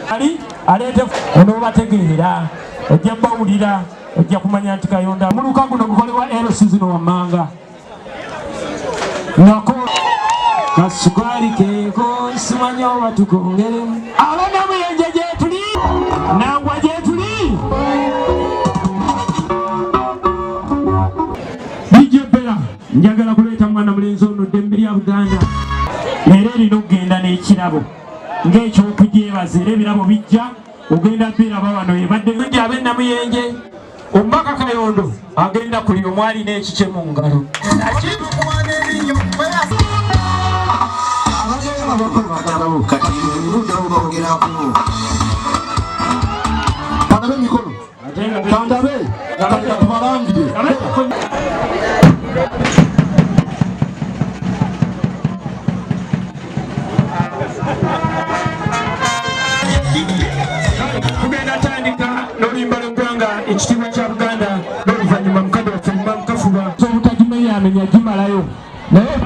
Ali aleete onoobategeera, ojja bawulira, ojja kumanya nti Kayonda omuluka guno gukolebwa LC zino wammanga nako kasukaali keeko simanya oba tukongeremu abanamuyenje gyetuli nangwa gyetuli bijja ebbera. Njagala kuleeta mwana mulenzi ono ddembe lya Buganda leero erina okugenda n'ekirabo ng'ekyokugyebaza, era ebirabo bijja ogenda biraba wano. Ebadde ngi ab'e Namuyenje, omubaka Kayondo agenda kuli omu alina ekikye mu ngalo. Kati bogerako. Kandabe emikono, kandabe, kati katubalangire. Tugenda tandika n'oluyimba lw'eggwanga, Ekitiibwa kya Buganda, n'oluvannyuma mukadde waffe Mukafuba obutagimenyamenya gimalayo naye.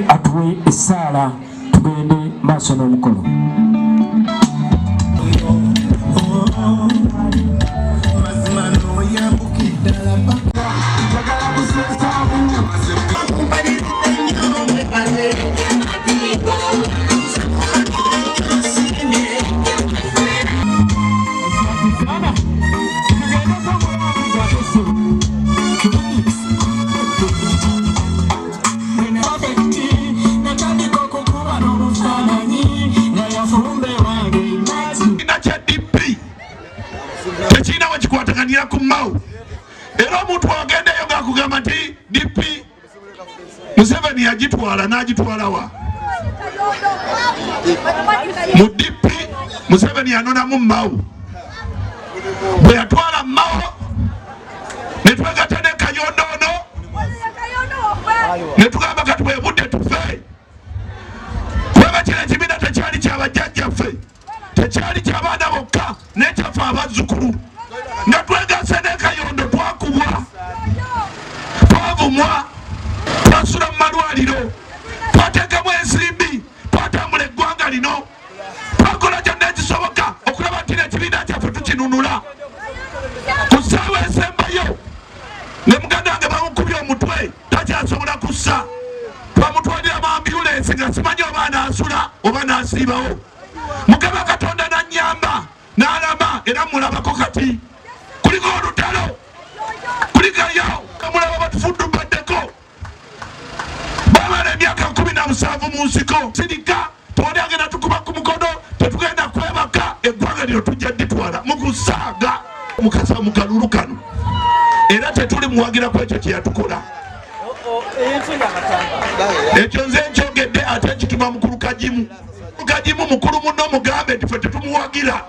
Atuwe essaala tugende maaso n'omukolo. Mazima noyambukidde ddala paka. Njagala kuseesaamu. Natandika okukuba n'obufaananyi nga yafumbe wange. Kibiina kya DP tekirina we kikwataganira ku Mao, era omuntu wagendayo ngaakugamba nti DP Museveni yagitwala n'agitwalawa mu DP. Museveni yanonamu Mao. Bwe yatwala Mao ne twegatta ne Kayondo ono ne tugamba kati bwebudde tufe, kubanga kino ekibiina tekyali kyabajjajjaffe, tekyali kyabaana bokka, nekyaffe abazzukulu. Nga twegase ne Kayondo, twakubwa, twavumwa, twasula mu malwaliro, twateekamu ensimbi, twatambula eggwanga lino, twakola kyonna ekisoboka okulaba nti nekibiina kyaffe tukinunula. Ku ssaawa esembayo ne muganda wange bamukubye omutwe, takyasobola kussa, twamutwalira mu ambulensi nga simanyi oba anaasula oba n'asiibawo. Mukama Katonda nanyamba n'alama, era mulabako kati kuliko olutalo kulikayo mulaba batufuddubaddeko bamala emyaka 17 mu nsiko. Sirika, tewali agenda tukuba ku mukono, tetugenda kwebaka. Eggwanga lino tujja ditwala mukusaaga mukasa mu kalulu kano, era tetuli muwagira ku ekyo kyeyatukola. Ekyo nze nkyogedde, ate nkituma mukulu Kagimu. Kagimu mukulu muno, mugambe nti fe tetumuwagira,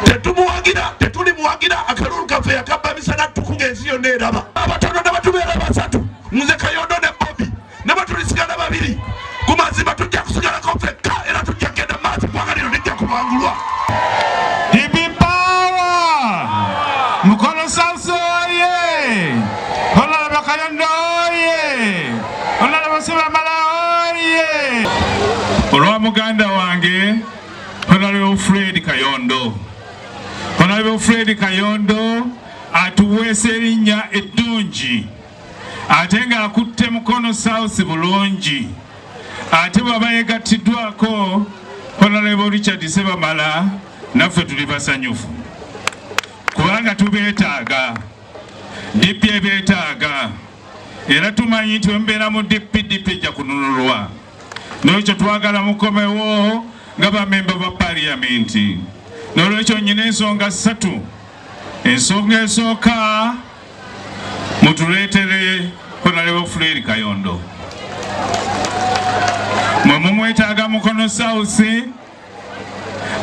tetumuwagira, tetulimuwagira. Akalulu kaffe yakabba misana ttuku ng'ensi yonna eraba. Abatono ne batubeera basatu, nze Kayondo ne Bobi, ne batulisigala babiri. Ku mazima tujja kusigalako ffekka, era tujja kugenda maaso, eggwanga lino lijja kubangulwa. DP Power! Mukono South oye! Honorable Kayondo oye! Honorable Sebamala oye! Olwa muganda wange Honorable Fred Kayondo. Honorable Fred Kayondo atuweesa erinnya eddungi, ate ng'akutte Mukono South bulungi, ate bw'aba yegattiddwako Honorable Richard Sebamala, naffe tuli basanyufu kubanga tubeetaaga. DP ebeetaaga, era tumanyi nti bwe mu DP, DP ejja kununulwa. N'olwekyo twagala mukomewo nga bamemba ba paliyamenti. N'olwekyo nyina ensonga ssatu. Ensonga esooka, mutuleetere Honorable Fred Kayondo. Mwe mumwetaaga Mukono South.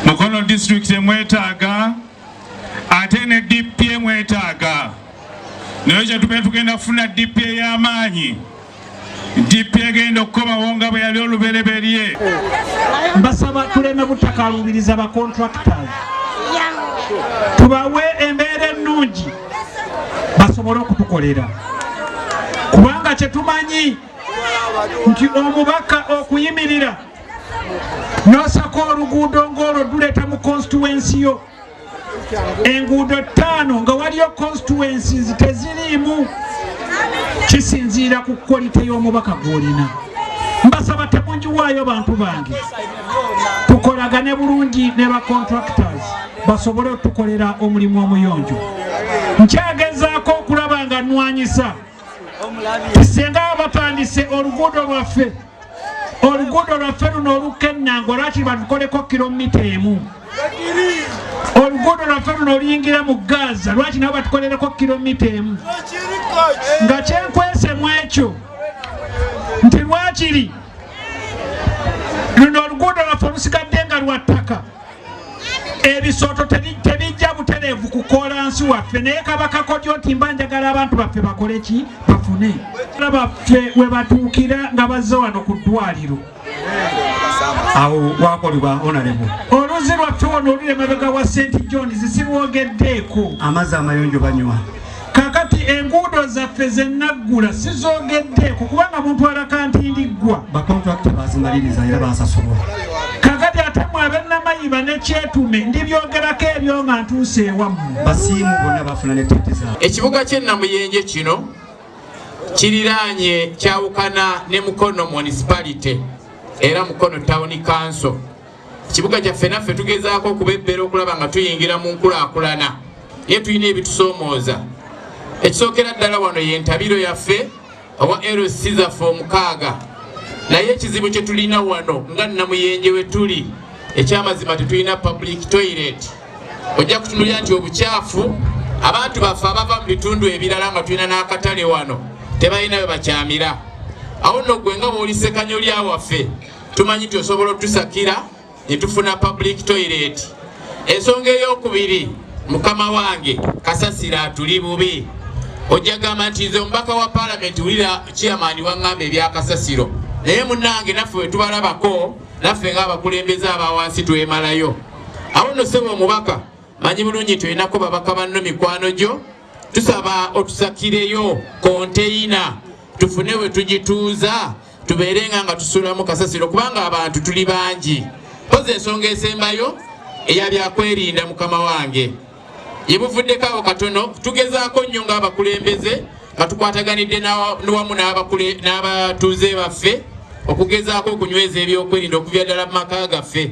Mukono disitulikiti emwetaaga ate ne DP emwetaaga, naye kyetubeera tugenda kufuna DP ey'amaanyi, DP egenda okukomawo nga bwe yali olubereberye. Mbasaba tuleme butakaluubiriza ba contractors, tubawe embeera ennungi basobole okutukolera, kubanga kyetumanyi nti omubaka okuyimirira n'osaka oluguudo ng'olwo duleeta mu constituency yo enguudo 5 nga waliyo constituencies teziriimu, kisinziira ku quality y'omubaka gw'olina. Mbasaba temungiwaayo bantu bange, tukolagane bulungi ne ba contractors basobole otukolera omulimu omuyonjo. Nkyagezaako okulaba nga nnwanyisa singa batandise oluguudo lwaffe, oluguudo lwaffe luno olukennango lwaki batukoleko kilomita 1, oluguudo lwaffe luno oluyingira mu Gaza lwaki nabo batukolereko kilomita 1, nga kyenkwese mu ekyo nti lwakiri luno oluguudo lwaffe olusigadde nga lwa ttaka, ebisooto tebijja butereevu ku koolansi waffe, naye kaba kakodyo nti mba njagala abantu baffe bakole ki, bafune baffe we batuukira nga bazze wano ku ddwaliro. Awo wakolebwa honorable. Oluzzi lwaffe wano oluli emabega wa St John's sirwogeddeeko. Amazzi amayonjo banywa. Kakati enguudo zaffe ze naggula sizoogeddeeko kubanga muntwala kantindiggwa. Bakontrakita bazimaliriza era basasulwa. Kakati ate mwe ab'Ennamayiba ne Kyetume ndibyogerako ebyo nga ntuuse ewammwe. Basiimu bonna bafuna ne tenti zaabwe. Ekibuga ky'e Namuyenje kino kiriraanye kyawukana ne Mukono Municipality era Mukono Town Council. Ekibuga kyaffe naffe tugezaako okubebbera okulaba nga tuyingira mu nkulaakulana, naye tulina ebitusoomooza. Ekisookera ddala wano y'entabiro yaffe owa LC zaffe 6, naye ekizibu kye tulina wano nga Namuyenje we tuli ekyamazima tetulina public toilet. Ojja kutunulira nti obukyafu abantu baffe abava mu bitundu ebirala nga tulina n'akatale wano tebalina we bakyamira. Awo nno ggwe nga bw'oli ssekanyolya waffe tumanyi nti osobola otusakira ne tufuna public toilet. Ensonga ey'okubiri, mukama wange kasasiro atuli bubi. Ojja gamba nti nze omubaka wa paalamenti wulira chairman waŋŋamba ebya kasasiro, naye munnange naffe we tubalabako naffe ng'abakulembeze aba wansi twemalayo. Awo nno ssebo omubaka manyi bulungi nti olinako babaka banno mikwano gyo, tusaba otusakireyo konteyina tufune we tugituuza tubeere nga tusulamu kasasiro kubanga abantu tuli bangi. Mpozi ensonga esembayo eya byakwerinda mukama wange ye buvuddeko awo katono, tugezaako nnyo ng'abakulembeze nga tukwataganidde wamu n'abatuuze baffe okugezaako okunyweza ebyokwerinda okuvira ddala mu maka gaffe.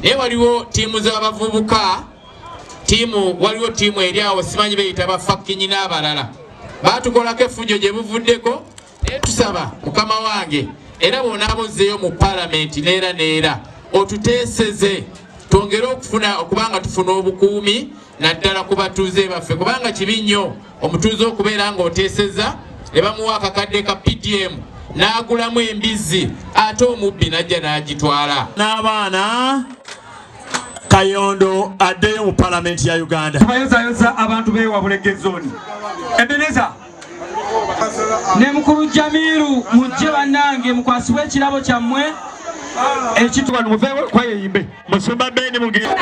Naye waliwo ttiimu z'abavubuka, waliwo ttiimu eri awo simanyi beeyita bafakkinyi n'abalala baatukolako effujjo gye buvuddeko, naye tusaba mukama wange era bw'onaaba ozzeeyo mu paalamenti neera neera otuteeseze twongere okufuna okubanga tufuna obukuumi naddala ku batuuze baffe, kubanga kibi nnyo omutuuze okubeera ng'oteeseza ne bamuwa akakadde ka PDM n'agulamu embizzi ate omubbi n'ajja n'agitwala. N'abaana Kayondo addeyo mu paalamenti ya Uganda. Tubayozayoza abantu b'ewa Bulegge zone. Ebeneza ne mukulu Jamiru mujje bannange mukwasibwe ekirabo kyammwe. Ekintu wano muveewo kwayeyimbe. Musumba Ben Mugisha.